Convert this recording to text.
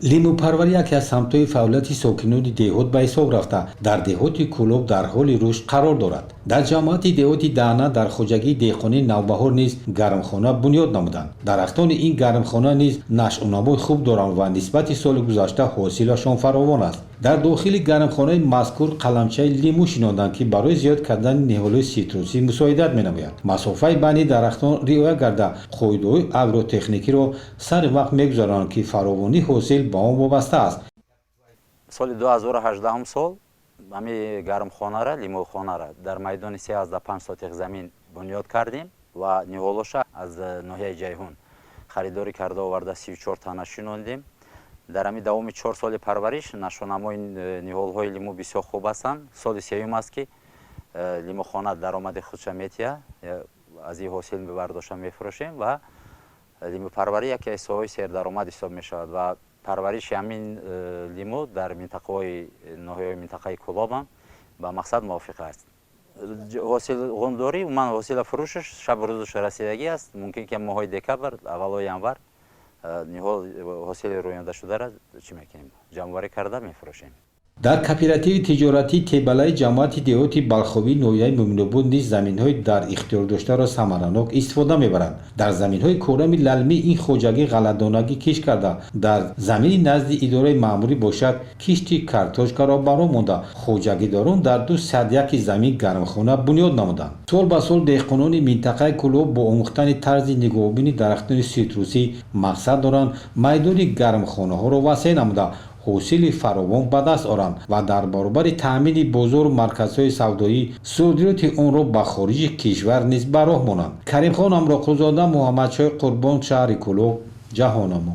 Лимӯпарварӣ яке аз самтҳои фаъолияти сокинони деҳот ба ҳисоб рафта, дар деҳоти Кӯлоб дар ҳоли рушд қарор дорад. Дар ҷамоати деҳоти Даъна дар хоҷагии деҳқонии Навбаҳор низ гармхона бунёд намуданд. Дарахтони ин гармхона низ нашъунамои хуб доранд ва нисбати соли гузашта ҳосилашон фаровон аст. Дар дохили гармхонаи мазкур қаламчаи лимӯ шинонданд, ки барои зиёд кардани ниҳолҳои ситрусӣ мусоидат менамояд. Масофаи байни дарахтон риоя карда, қоидаҳои агротехникиро сари вақт мегузаронанд, ки фаровонии ҳосил ба он вобаста аст. Соли 2018 сол ҳами гармхонара, лимӯхонара дар майдони 3,5 сотих замин бунёд кардем ва ниҳолоша аз ноҳияи Ҷайҳун харидорӣ карда оварда, 34 тана шинондем. Дар ҳами давоми 4 соли парвариш нашъунамои ниҳолҳои лимӯ бисёр хуб ҳастанд. Соли сеюм аст, ки лимӯхона даромади худша метиҳад, аз ин ҳосил бардошта мефурӯшем ва лимӯпарварӣ яке аз соҳаҳои сердаромад ҳисоб мешавад ва парвариши ҳамин лимӯ дар минтақаҳои ноҳияҳои минтақаи Кӯлобам ба мақсад мувофиқ аст. Ҳосилғундорӣ, умуман ҳосила фурӯшаш шабу рӯзаш расидагӣ аст. Мумкин ки моҳои декабр, аввалҳои январ ниҳол ҳосили рӯёндашударо чӣ мекунем, ҷамъоварӣ карда мефурӯшем. Дар кооперативи тиҷоратии Тебалаи ҷамоати деҳоти Балхобӣ ноҳияи Мӯминобод низ заминҳои дар ихтиёр доштаро самаранок истифода мебаранд. Дар заминҳои корами лалмӣ ин хоҷагӣ ғалладонагӣ кишт карда, дар замини назди идораи маъмурӣ бошад, кишти картошкаро ба роҳ монда, хоҷагидорон дар 201 замин гармхона бунёд намуданд. Сол ба сол деҳқонони минтақаи Кӯлоб бо омӯхтани тарзи нигоҳубини дарахтони ситрусӣ мақсад доранд майдони гармхонаҳоро васеъ намуда, ҳосили фаровон ба даст оранд ва дар баробари таъмини бозору марказҳои савдоӣ содироти онро ба хориҷи кишвар низ ба роҳ монанд. Каримхон Амроқулзода, Муҳаммадшоҳи Қурбон, шаҳри Кӯлоб, Ҷаҳономо.